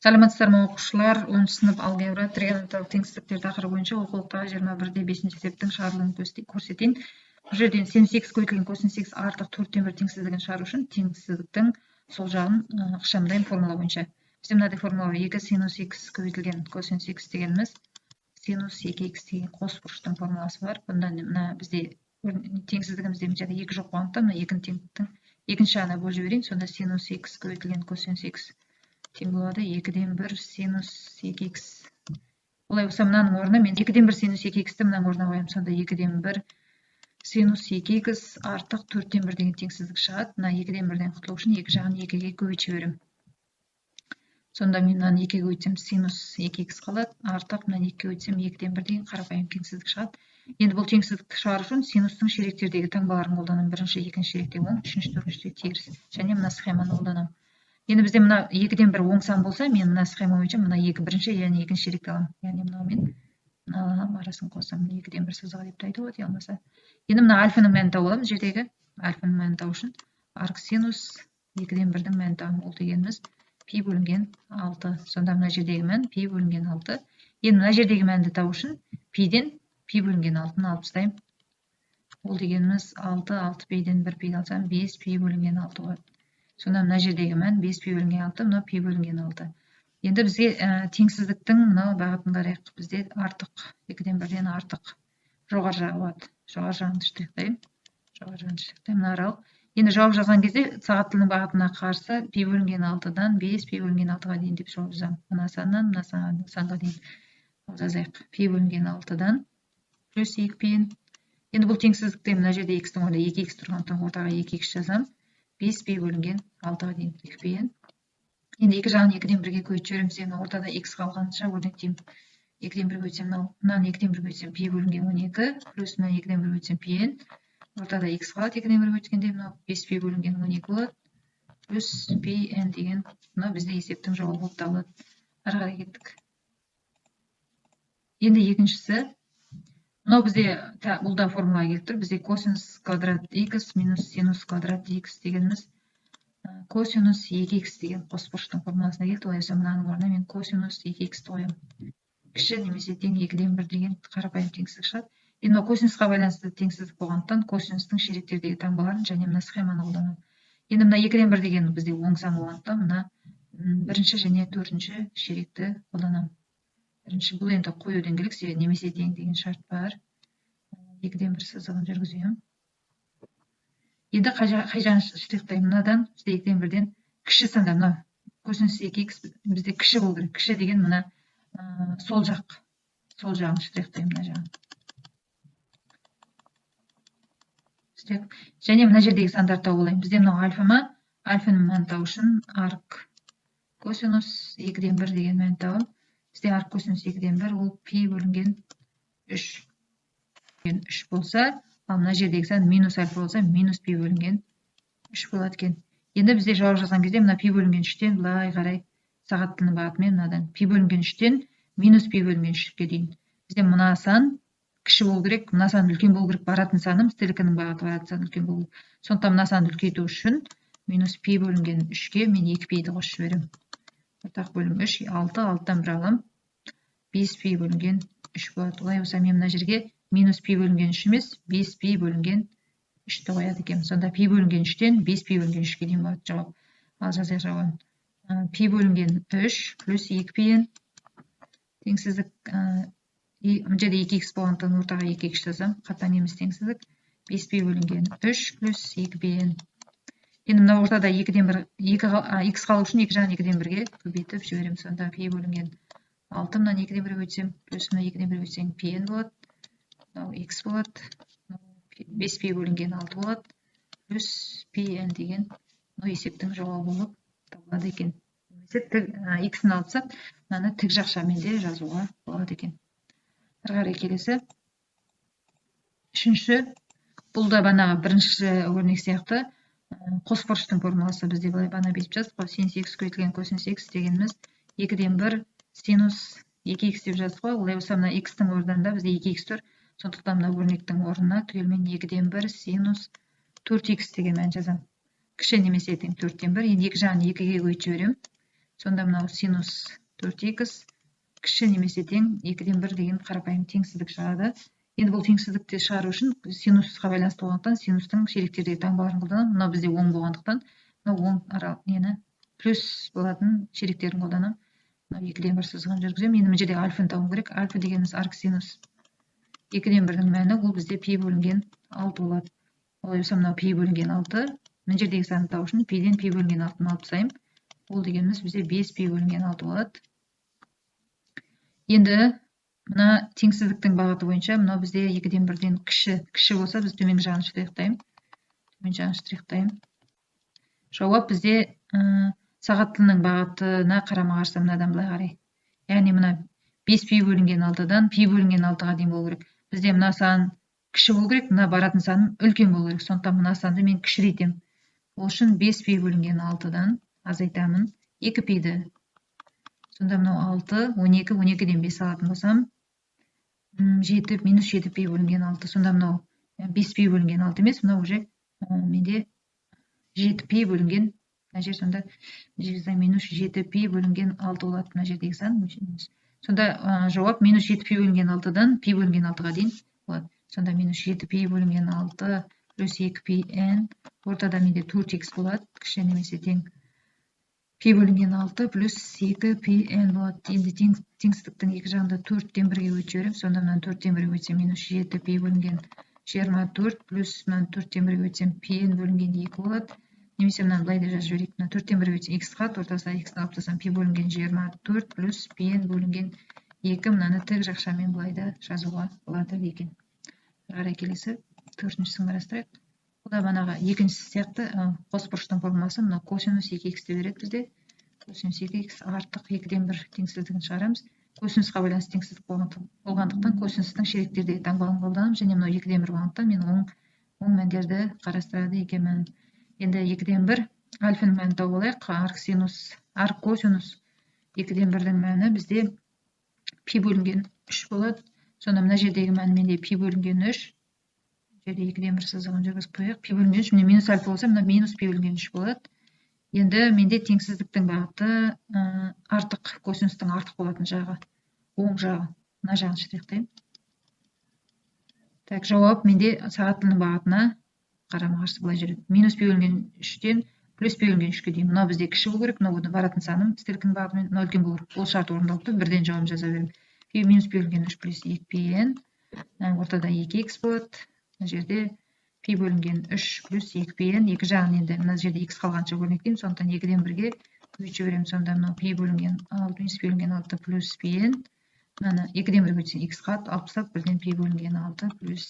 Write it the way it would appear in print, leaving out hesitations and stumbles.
Саламатсыздар ма, оқушылар? 10 сынып алгебра тригонометриялық теңсіздіктер тақырыбы бойынша оқулықтағы 21-де 5 есептің шығарылуын көрсетейін. Бұл жерден синус х көбейтілген косинус х артық 4-тен 1 теңсіздігін шығару үшін теңсіздіктің сол жағын ықшамдаймын формула бойынша. Бізде мынадай формула бар: 2 синус х көбейтілген косинус х дегеніміз синус 2х деген қос бұрыштың формуласы бар. Бұнда мына бізде теңсіздігімізде мына жерде 2 жоқ болғандықтан, мына екінің теңдіктің екінші жағына бөліп жіберейін. Сонда синус х көбейтілген косинус х тең болады 2-ден 1 синус 2х. Олай болса, мынаның орнына мен 2-ден 1 синус 2х-ті мынаның орнына қоямын. Сонда 2-ден 1 синус 2х артық 4-тен 1 деген теңсіздік шығады. Мына 2-ден 1-ден құтылу үшін екі жағын 2-ге көбейтіп жіберемін. Сонда мен мынаны 2-ге көбейтсем, синус 2х қалады, артық мынаны 2-ге көбейтсем, 2-ден 1 деген қарапайым теңсіздік шығады. Енді бұл теңсіздікті шығару үшін синустың ширектердегі таңбаларын қолданамын. Бірінші, екінші ширекте оң, үшінші, төртінші теріс. Және мына схеманы қолданамын. Енді бізде мына 2-ден 1 оң сан болса, мен мына схема бойынша мына екі бірінші және екінші ширекті аламын. Яғни мынаумен мынаны арасын қосамын. 2-ден 1 сызығы деп те айтуға болады, болмаса. Енді мына альфаның мәнін тауып аламыз. Жердегі альфаның мәнін табу үшін арксинус 2-ден 1-дің мәнін табамын. Ол дегеніміз пи бөлінген 6. Сонда мына жердегі мән пи бөлінген 6. Енді мына жердегі мәнді табу үшін пиден пи бөлінген 6-ны алып тастаймын. Ол дегеніміз 6, 6 пиден 1 пиді алсам, 5 пи бөлінген 6 болады. Сонда мына жердегі мән 5 пи бөлінген 6, мынау пи бөлінген 6. Енді бізге теңсіздіктің мынау бағытын қарайық. Бізде артық, 2-ден 1-ден артық жоғары жағы болады. Жоғары жағын штрихтаймын. Жоғары жағын штрихтаймын, мына аралық. Енді жауап жазған кезде сағат тілінің бағытына қарсы пи бөлінген 6-дан 5 пи бөлінген 6-ға дейін деп жауап жазамын. Мына саннан мына санға дейін жазайық. Пи бөлінген 6-дан плюс 2 пи. Енді бұл теңсіздікте мына жерде х-тің орнында 2х тұрғандықтан, ортаға 2х жазамын. 5 пи бөлінген 6-ға дейін 2 пи. Енді екі жағын 2-ден 1-ге көбейтіп жібереміз. Енді ортада х қалғанша өрнектеймін. 2-ден 1 көбейтсем, мынау мынаны 2-ден 1 көбейтсем, пи бөлінген 12, плюс мына 2-ден 1 көбейтсем, пи н. Ортада х қалады. 2-ден 1 көбейткенде мынау 5 пи бөлінген 12 болады, плюс пи н деген мынау бізде есептің жауабы болып табылады. Ары қарай кеттік. Енді екіншісі. Мынау бізде, бұл да формулаға келіп тұр. Бізде косинус квадрат х минус синус квадрат х дегеніміз косинус 2х деген қос бұрыштың формуласына келді. Олай болса, мынаның орнына мен косинус 2х-ті қоямын. Кіші немесе тең 2-ден 1 деген қарапайым теңсіздік шығады. Енді мынау косинусқа байланысты теңсіздік болғандықтан, косинустың ширектердегі таңбаларын және мына схеманы қолданамын. Енді мына 2-ден 1 деген бізде оң сан болғандықтан, мына бірінші және төртінші ширекті қолданамын. Бірінші, бұл енді қою керек, себебі немесе тең деген шарт бар. 2-ден 1 сызығын жүргіземін. Енді қай жағын штрихтаймын? Мынадан бізде 2-ден 1-ден кіші санда, мынау косинус 2х бізде кіші болу керек. Кіші деген мына сол жақ, сол жағын штрихтаймын, мына жағын. Және мына жердегі сандарды тауып алайын. Бізде мынау альфа ма? Альфаның мәнін табу үшін арк косинус 2-ден 1 деген мәнін табамын. Бізде арк косинус 2-ден 1 ол пи бөлінген 3. 3 болса, ал мына жердегі сан минус альфа болса, минус пи бөлінген 3 болады екен. Енді бізде жауап жазған кезде мына пи бөлінген 3-тен былай қарай сағат тілінің бағытымен, мынадан пи бөлінген 3-тен минус пи бөлінген 3-ке дейін. Бізде мына сан кіші болу керек, мына сан үлкен болу керек. Баратын саным, стрелканың бағыты баратын сан үлкен болу керек. Сондықтан мына санды үлкейту үшін минус пи бөлінген 3-ке мен 2 пиді қосып жіберемін. Ортақ бөлім 3, 6, 6-дан 1 аламын. 5 пи бөлінген 3 болады. Олай болса, мен мына жерге минус пи бөлінген 3 емес, 5 пи бөлінген 3-ті қояды екенмін. Сонда пи бөлінген 3-тен 5 пи бөлінген 3-ке дейін болады жауап. Ал жазайық жауабын. Пи бөлінген 3 плюс 2 пи н теңсіздік, мына жерде 2х болғандықтан, ортаға 2х жазамын. Қатаң емес теңсіздік. 5 пи бөлінген 3 плюс 2 пи н. Енді мына ортада 2-ден 1, 2 х қалу үшін екі жағын 2-ден 1-ге көбейтіп жіберемін. Сонда пи бөлінген 6, мынаны 2-ден 1 көбейтсем, плюс мына 2-ден 1 көбейтсең, пи н болады, мынау х болады, 5 пи бөлінген 6 болады, плюс пи н деген мынау есептің жауабы болып табылады екен. Немесе х-ін алып тастап, мынаны тік жақшамен де жазуға болады екен. Ары қарай келесі. Үшінші, бұл да бағанағы бірінші өрнек сияқты қос бұрыштың формуласы. Бізде былай бағана бүйтіп жаздық қой: синус х көбейтілген косинус х дегеніміз 2-ден 1 синус 2х деп жаздық қой. Олай болса, мына х-тің орнында бізде 2х тұр. Сондықтан мына өрнектің орнына түгелмен 2-ден 1 синус 4х деген мән жазамын. Кіші немесе тең 4-тен 1. Енді екі жағын 2-ге көбейтіп жіберемін. Сонда мынау синус 4х кіші немесе тең 2-ден 1 деген қарапайым теңсіздік шығады. Енді бұл теңсіздікті шығару үшін синусқа байланысты болғандықтан, синустың ширектердегі таңбаларын қолданамын. Мынау бізде оң болғандықтан, мынау оң нені плюс болатын ширектерін қолданамын. Мынау 2-ден 1 сызығын жүргіземін. Енді мына жерде альфаны табуым керек. Альфа дегеніміз арксинус 2-ден 1-дің мәні, ол бізде пи бөлінген 6 болады. Олай болса, мынау пи бөлінген 6. Мына жердегі санды табу үшін пиден пи бөлінген 6-ны алып тастаймын. Ол дегеніміз бізде 5 пи бөлінген 6 болады. Енді мына теңсіздіктің бағыты бойынша мынау бізде 2-ден 1-ден кіші. Кіші болса, біз төменгі жағын штрихтаймын. Төмен жағын штрихтаймын. Жауап бізде сағат тілінің бағытына қарама қарсы, мынадан былай қарай. Яғни мына 5 пи бөлінген 6-дан пи бөлінген 6-ға дейін болу керек. Бізде мына сан кіші болу керек, мына баратын саным үлкен болу керек. Сондықтан мына санды мен кішірейтемін. Ол үшін 5 пи бөлінген 6-дан азайтамын 2 пиді. Сонда мынау 6, 12, 12-ден 5 алатын болсам, 7, минус 7 пи бөлінген 6. Сонда мынау 5 пи бөлінген 6 емес, мынау уже менде 7 пи бөлінген мына жер. Сонда минус 7 пи бөлінген 6 болады мына жердегі сан. Сонда жауап минус 7 пи бөлінген 6-дан пи бөлінген 6-ға дейін болады. Сонда минус 7 пи бөлінген 6 плюс 2 пи n, ортада менде 4 х болады, кіші немесе тең пи бөлінген 6 плюс 2 пи n болады. Енді теңсіздіктің екі жағында төрттен бірге өтіп жіберемін. Сонда мынаны төрттен бірге өтсем, минус 7 пи бөлінген 24 плюс мынаны төрттен бірге өтсем, пи n бөлінген 2 болады. Немесе мынаны былай да жазып жіберейік: мына төрттен бірге өтсем, х қалады, ортасына х-ны алып тастасам, пи бөлінген 24 плюс пи n бөлінген 2. Мынаны тік жақшамен былай да жазуға болады екен. Қарай, келесі төртіншісін қарастырайық. Бұл да бағанағы екіншісі сияқты қос бұрыштың формуласы. Мынау косинус 2 х деп береді бізде. Косинус 2 х артық 2-ден 1 теңсіздігін шығарамыз. Косинусқа байланысты теңсіздік болғандықтан, косинустың ширектердегі таңбаларын қолданамын. Және мынау 2-ден 1 болғандықтан, мен оң мәндерді қарастырады екенмін. Енді 2-ден 1 альфаның мәнін тауып алайық. Арксинус, арккосинус 2-ден 1-дің мәні бізде пи бөлінген 3 болады. Сонда мына жердегі мәні менде пи бөлінген 3. Жерде 2-ден 1 сызығын жүргізіп қояйық. Пи бөлінген 3, міне, минус альфа болса, мына минус пи бөлінген 3 болады. Енді менде теңсіздіктің бағыты артық, косинустың артық болатын жағы, оң жағы, мына жағын штрихтаймын. Так, жауап менде сағат тілінің бағытына қарама қарсы былай жүреді: минус пи бөлінген 3-тен плюс пи бөлінген 3-ке дейін. Мынау бізде кіші болу керек, мынау баратын саным стрелкінің бағытымен, мынау үлкен болу керек. Ол шарт орындалып тұр, бірден жауабын жаза беремін. Пи минус пи бөлінген 3 плюс 2 пи n, ортада 2 х болады. Мына жерде пи бөлінген 3 плюс 2 пи n, екі жағын енді мына жерде х қалғанша өрнектеймін. Сондықтан 2-ден 1-ге көбейтіп жіберемін. Сонда мынау пи бөлінген 6 минус пи бөлінген 6 плюс пи n, мынаны 2-ден 1-ге өтсең, х қалады, алып тастап, бірден пи бөлінген 6 плюс